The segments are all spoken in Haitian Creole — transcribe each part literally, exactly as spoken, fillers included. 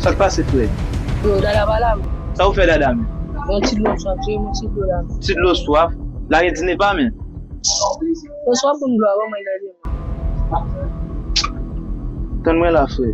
Sa k pase, frè? Yo, Dada pa la, men. Sa ou fè Dada, men? Yon ti dlo swaf, se yon ti dlo la, men. Ti dlo swaf? La gen dine pa, men. Yo, swaf pou m dlo a, ban mwen gade, men. Tann mwen la, frè.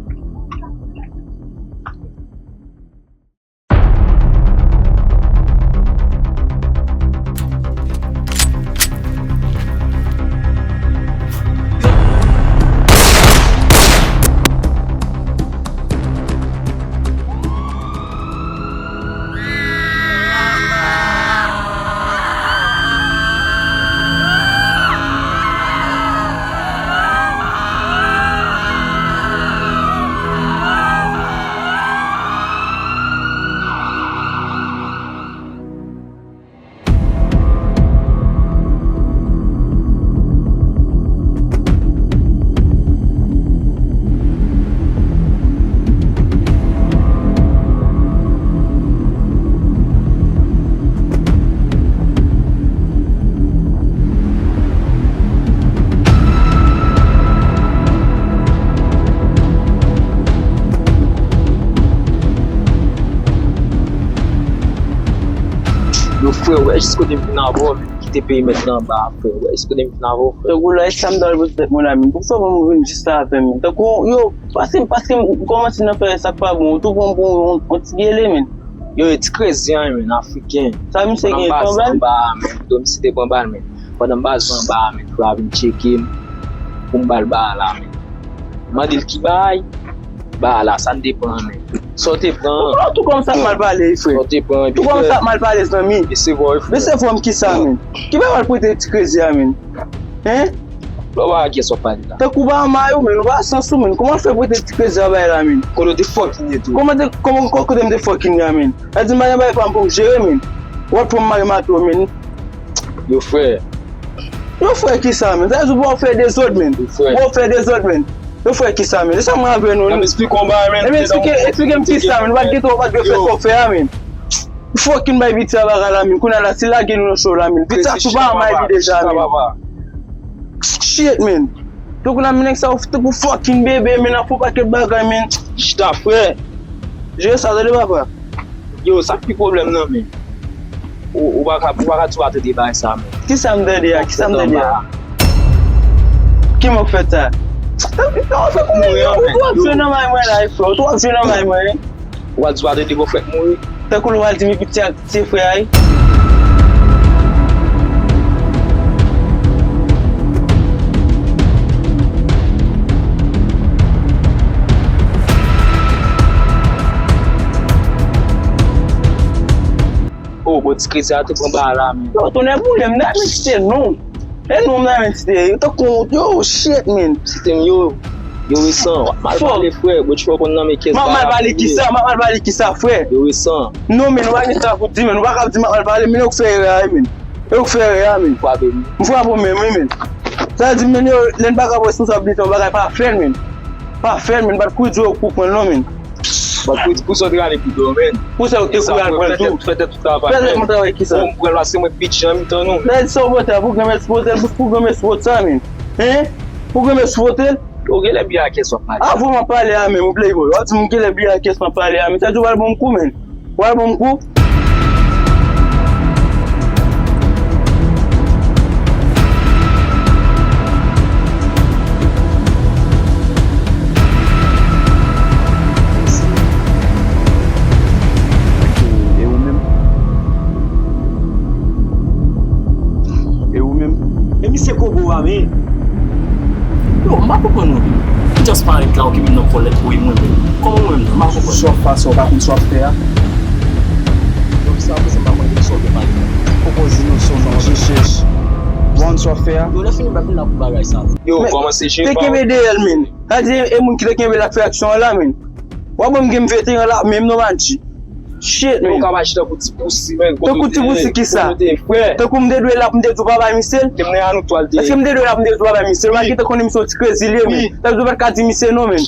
Yo, frè, wè jis kote m vin avè w, men, kite perimèt lan anba a, frè, wè jis kote m vin avè w, frè. Tankou la, e sa m t al poze tèt mwen la, men. Poukisa w pa vin jis la avè m, men? Tankou, yo, pase, pase m kòmanse nan fè sa k pa bon, ou tou pran m pou yon, yon ti gele, men. Yo, e ti krezi an, men, afriken. Sa misye gen, pran bal? Anba a, men, do misye te pran bal, men. Pandan m pase anba a, men, frè a vin tcheke m pou m ba l ba a la, men. Mande l ki bagay, ba a la, sa n te pran, men. Sa w te pran? Ou tou kòm sa ap mal pale, frè. Sa w te pran, epi tou kòm sa ap mal pale, zanmi. Resevwa w, frè. Resevwa m kisa, men? Ki bagay w al prete ti krezi a, men? Hen? Lò pa gen sa w pale la. Tankou ba ma yo, men, ou pa sans ou, men. Kòman w fè prete ti krezi a bay la, men? Kote w te fucking ye tou? Kòman te, kòman, kote m te fucking ye a, men? Sa di m pa gen bagay pa m pou m jere, men. W ap pran m mare mato, men. Yo, frè. Yo, frè, kisa, men? Sa di w pa w fè dezòd, men. Yo, frè. W ap fè dezòd, men. Yo, frè, kisa, men? E sa mwen avè nou, men. N ap esplike w bagay, men. Ebyen, esplike, esplike m kisa, men. Ou pa t gen dwa, ou pa t dwe fè sa w fè a, men. Fucking bay piti a bagay la, men. Kounye a la, si lage nou nan show la, men. Piti a sou pa may li deja, men. Shit, men. Tankou la, men, nèg sa yo tankou fucking bebe, men, ap fè yon pakèt bagay, men. Chita, frè. Jere sa, tande, papa. Yo, sa k pi pwoblèm nan, men. Ou, ou pa ka, ou pa ka di w pa tande bagay sa, men. Kisa m tande a? Kisa m tande a? Ki mò k fèt sa? Ou ap jwe nan may mwen la, frè. Ou ap jwe nan may mwen. Ou pa di w pa tande gwo frè k mouri. Tankou l pral di m piti a tiye frè a, wi. Oh, bon, ti krezi a te pran ba la, men. Yo, tonnè boule m, nan men kite non. E non, nan men kite. Yo, tankou, yo, shit, men. Kite m, yo. Yo, resan. W ap mal pale, frè. Bon, ti fò konn nan men kès ba la. M ap mal pale kisa? M ap mal pale kisa, frè? Yo, resan. Non, men, nou pa gen sa pou di, men. Nou pa ka di m ap mal pale, men nou k fè erè a, men. Yo k fè erè a, men. Frape m. M frape w menm, wi, men. Sa di, men, yo, lè n pa ka pran responsablite yon bagay, pa fè l, men. Pa fè l, men. Pa t kouri di yo kou pran l, non, men. Bon, pou, pou sa w te rale pi do, men. Pou sa w te kouri al pran l tou. Fè tèt, fè tèt ou travay, men. Fè tèt mwen travay kisa? Bon, m pral pase mwen piti an mitan nou, men. Sa di sa w pote a, pou granmès pote l, pou granmès pote sa, men. Hen? Pou granmès pote l? Ou genlè bliye a kès w ap pale. Avan m ap pale a, men, ou playboy. W ap di m genlè bliye a kès m ap pale a, men. Sa di w pral ban m kou, men. W pral ban m kou? E ou menm? E ou menm? E misye kobo a, men. Yo, m pa konprann ou, men. Just parèt la, ou kenbe m nan kòlèt, ou e mwen, men. Kòman mwen menm, m pa konprann. Sa w ap pase, w pa konn sa w ap fè a. Yo, sa, sa m pa konn sa w ap pale. Poko di nou sa w manje chèch. Bon, sa w ap fè a. Yo, lè fini, m pa vin la pou bagay sa. Yo, kòmanse jere pa w. Te kenbe dèyè l, men. Sa di, e moun ki te kenbe l ap fè aksyon an la, men. W ap ban m gen veteran la, menm non, Banji. Shit, men. Ou ka mache tankou ti pousi, men. Tankou ti pousi kisa? Tankou m te dwe la pou m te di w pa bay misye l? Èske m te dwe la pou m te di w pa bay misye l? M pa gentan konnen misye yon ti krezi li ye, men. Sa vle di w pa t ka di misye non, men.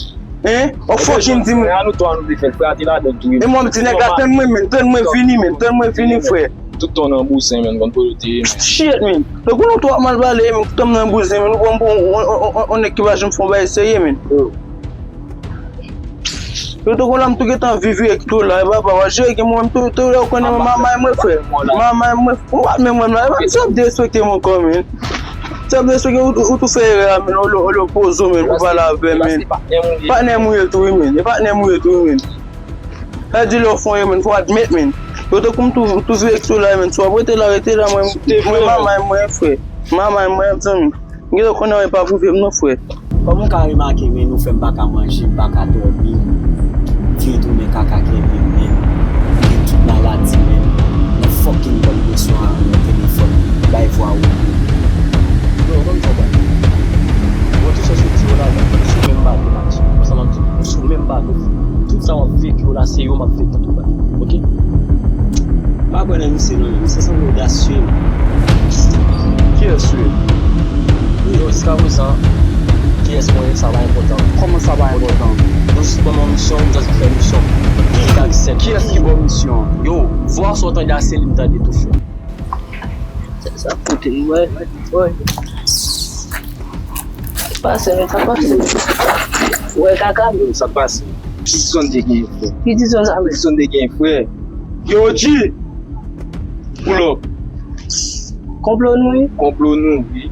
Hein? Ou fucking di m. An nou twa nou te fè l, frè a te ladan tou, wi. E mwen m di nèg la, tann mwen, men, tann mwen vini, men, tann mwen vini, frè. Tout tan nan bouzen, men, konn kote w te ye, men. Shit, men. Tankou nou twa mal pale, men, tout tan m nan bouzen, men, nou pran m pou yon, yon, yon, yon nèg ki pa janm fè yon bagay serye, men. Yo tou konn la, m tou gentan viv ek tou la, e papa, w ap jere gen mwen, m tou, tou lè w konnen mwen, manman mwen, frè. Manman mwen, ou pa menm wè m la, e pa m sou ap derespekte m ankò, men. Sou ap derespekte, ou, ou tou fè erè a, men, ou, ou, ou poze w, men, pou pale avè m, men. Patnè m ou ye tou, wi, men. E patnè m ou ye tou, wi, men. Sa di lè w fè yon erè, men, fò w admèt, men. Yo tou konn tou, tou viv ek tou la, men. Sou ap rete la, rete la, mwen, mwen, manman mwen, frè. Manman mwen, zanmi. M gentan konnen w pa prive m non, frè. Kòman w ka remake, men, ou fè m pa ka manje, m pa ka dòmi, m vin tounen kaka kenbe m, men, m gen tout maladi, men, nan fucking kòd presyon an, nan telefòn, bay vwa ou. Yo, ban m di w yon bagay. Bon, tout sa w sot di yo la, nou sou menm bato, Matye. Konsa m ap di w, nou sou menm bato. Tout sa w ap vek yo la, se yo m ap vek tou, baz. Oke? M pa kwè nan misye non, men misye sanble odasye. Kiyès ou ye? Yo, jiskaprezan, kiyès mwen ye, sa pa enpòtan. Kòman sa pa enpòtan? Yo jis ban m yon misyon, m just fè misyon. Kiyès ki ban w misyon? Yo, vwa sa w tande a, se li m tande tou, frè. Sa, sa pote, wè, wè. Pase, men sa pase. Wè kaka, men. Sa pase. Ki zòn te gen, frè? Ki ti zòn sa, men? Ki zòn te gen, frè? Yo, G! Pull up. Konplo nou, wi. Konplo nou, wi.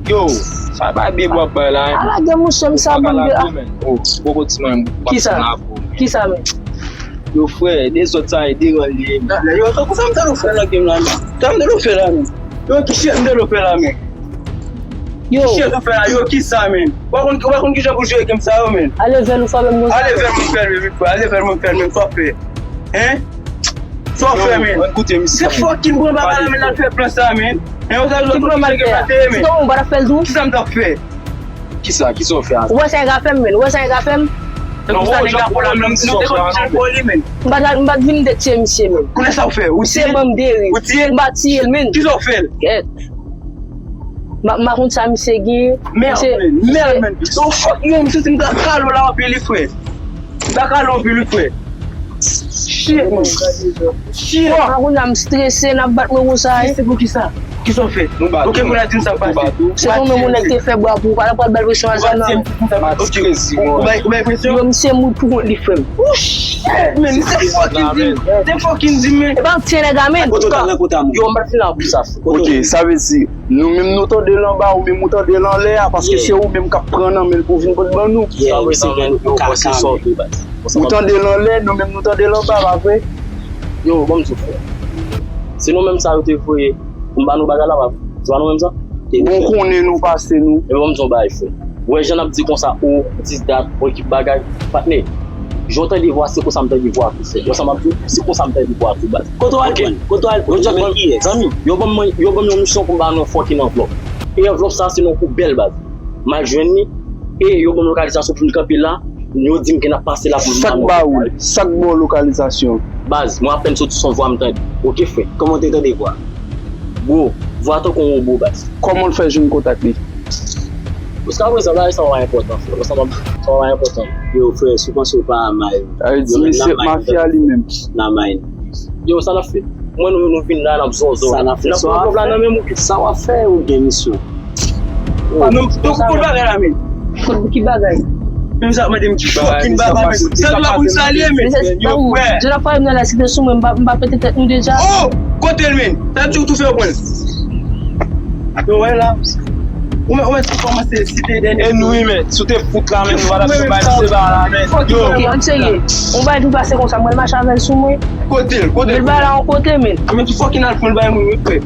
Yo, sa pa byen w ap bay la, hein. Ala gen mouche m sa, bon, de la. Oh, poko di mwen, kisa? Kisa, men? Yo, frè, dezòd sa e deranje m. Yo, tankou sa m tande w fè nan game la, men. Sa m tande w fè la, men. Yo, ki shit m tande w fè la, men? Yo. Ki shit ou fè la, yo, kisa, men? Ou pa konn, ou pa konn kijan pou jere game sa yo, men. Ale vè l ou fè menm konsa. Ale vè l mwen fè l, men, frè. Ale vè l mwen fè l, men, sa w fè. Hein? Sa w fè, men? Yo, ann koute misye. Se fucking pran bagay la, men, l al fè plan sa, men. Hein, ou sa ki pran mal fè a? Se kòman ou pa t ap fè l tou? Kisa m t ap fè? Kisa? Kisa w fè a? Ou wè sa nèg la fè m, men? Ou wè sa nèg la fè m? Se pou sa nèg la pran la, men, m te konn jan pou li, men. M pa t, m pa t vin de tiye misye, men. Kounye sa w fè? Ou tiye l? Se ban m deri. Ou tiye l? M pa tiye l, men. Kisa w fè l? Kèt. M pa, m pa konn sa misye gen. Mèd, men. Mèd, men. Yo, fuck, yo, m santi m ta kale w la anpil, wi, frè. M ta kale w anpil, wi, frè. Shit, man. Shit. Bon, kounye a m strese, n ap bat mwen konsa, wi. Strese pou kisa? Kisa w fè? Nou bat ou. Ok, kounye a di m sa k pase. Se nou menm ou nèg te fè bwa pou ou, pa t ap pral bèl presyon a zòn nan. Ou bat m, ou bay, ou bay presyon? Yo, misye mouri pou kont li, frè m. Oh, shit, man, se fucking di m. Se fucking di m, man. E pa m tiye nèg la, men. Kote w t al nan kota moun? Yo, m pa t fin la pou sa. Ok, sa vle di, nou menm nou tande l anba, ou menm ou tande l anlè a, paske se ou menm k ap pran nan men l pou vin pot ban nou. Sa vle di, men, yo, kaka, men. Ou tande l anlè, nou menm nou tande l anba, pa vre? Yo, ban m di w, frè. Se nou menm sa yo te voye pou m ba nou bagay la, pa vre? Se pa nou menm sa? Bon, konnen nou pase nou. Ebyen, ban m di w yon bagay, frè. Ou wè jan n ap di konsa, o, dis dat, bon, ekip bagay, patnè. Jan w tande vwa, se konsa m tande vwa tou, frè. Ou wè sa m ap di w? Se konsa m tande vwa tou, baz. Kote w al, Ken? Kote w al? Yo ban m, zanmi, yo ban m, yo ban m yon misyon pou m ba nou yon fucking anvlòp. E anvlòp sa, se yon poubèl, baz. M al jwenn li, e yo ban m lokalizasyon pou m kanpe la. Yo di m ke n ap pase la pou m ba nou. Sa k ba ou l? Sa k ba w lokalizasyon? Baz, mwen apèn soti, se yon vwa m tande. Ok, frè. Kòman w te tande vwa? Bro, vwa tankou yon wobo, baz. Kòman w fè jwenn kontak li? Jiskaprezan, bagay sa pa enpòtan, frè. Sa pa, sa pa enpòtan. Yo, frè, si w panse w pa mal, sa vle di misye mafya li menm. Nan may. Yo, sa n ap fè? Mwen, nou, nou vin la, n ap zòzò. Sa n ap fè? N ap pran kòb la nan men m, ok? Sa w ap fè, ou gen misyon? Ah, non, donk, ou konn bagay la, men. Konn ki bagay? Menm sa, mande m ki fucking bagay, men. Sa nou pa konn salye, men. Yo, frè. Jan ap pale m nan la, si te sou mwen, m pa, m pa pete tèt nou deja. Oh! Kote l, men? Sa di w tou fè w pran l. Yo, wè la. Ou mèt, ou mèt tou kòmanse site dènye. E nou, wi, men. Si w te fout la, men, nou pa t ap fè bay misye ba la, men. Yo. Ok, ann serye. Yon bagay tou pase konsa, mwen mache avè l sou mwen. Kote l, kote l? Met bagay la yon kote, men. Mwen tou fucking al pran l bay moun, wi, frè.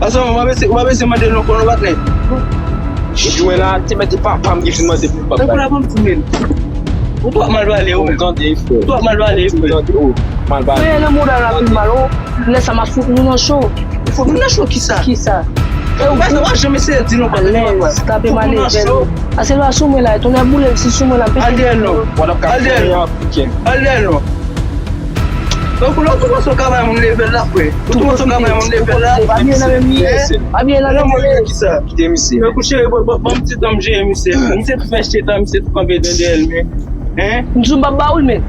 Paske mwen, mwen pa bezwen, mwen pa bezwen mande l non, konnen w patnè. Jwenn la, te mèt papa m ki fin mande pou l bay. Tankou la, ban m di, men. Ou twò mal pale, ou menm. Ou tande, frè. Ou twò mal pale, frè. Ou tande, ou mal pale. Frè, nan mouda la pi mal, oh. Lè sa m ap fout nou nan cho. Fout nou nan cho kisa? Kisa? E ou pa, ou pa janm eseye di nou bagay. Alèz, tape m alèz. Fout nou nan cho. Ase lwa sou mwen la, tonnè boule m si sou mwen la, pete. Al dèyè non. Al dèyè non. Al dèyè non. Donk, ou la, ou tou panse w ka bay moun level la, frè? Ou tou panse w ka bay moun level la? Pa byen nan men m li ye. Pa byen nan men m li ye. Kisa? Kite misye. Yo, kout cheri, ban, ban, ban m ti tan m jere misye. Misye tou fè chita, misye tou kanpe dèyè l, men. Hein? M di w m p ap ba ou l, men.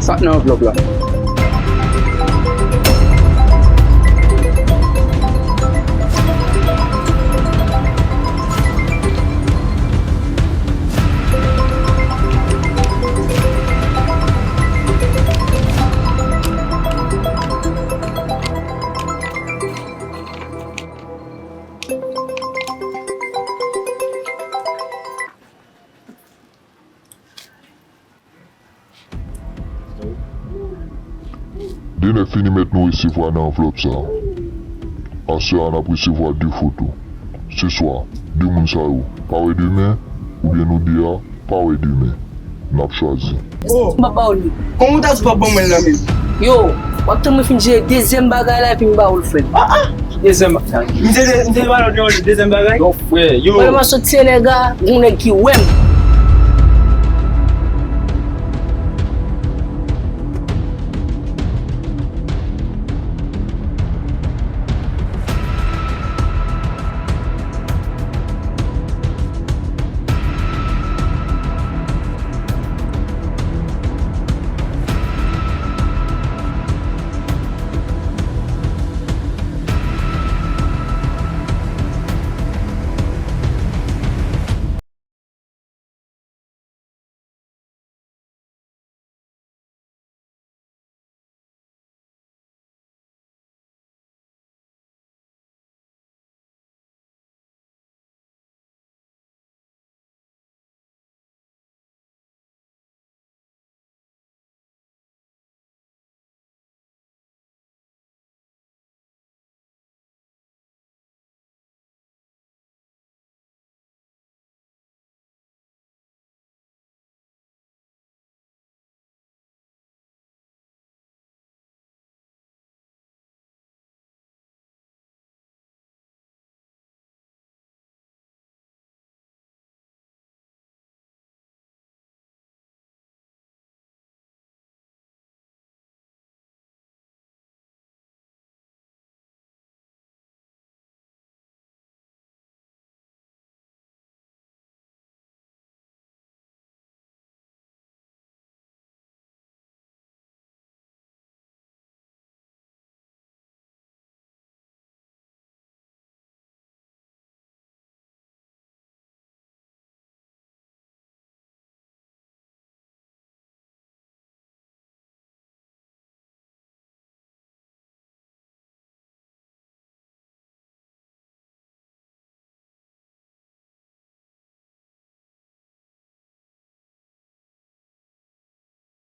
Sa nan anvlòp la. De nèf fini mèt nou resevwa nan anvlòp sa a. Aswè a, n ap resevwa de foto. Se swa, de moun sa yo pa wè demen, oubyen nou de a pa wè demen. N ap chwazi. Oh! M ap ba w li. Kòman w ta di w p ap ban mwen l nan menm? Yo, w ap tann mwen fin jere dezyèm bagay la epi m ba w l, frè m. Ah, ah! Dezyèm bagay. M te, m te ba w dezyèm bagay? Non, frè, yo. Mwen, m ap soti Senega, gon nèg ki wè m.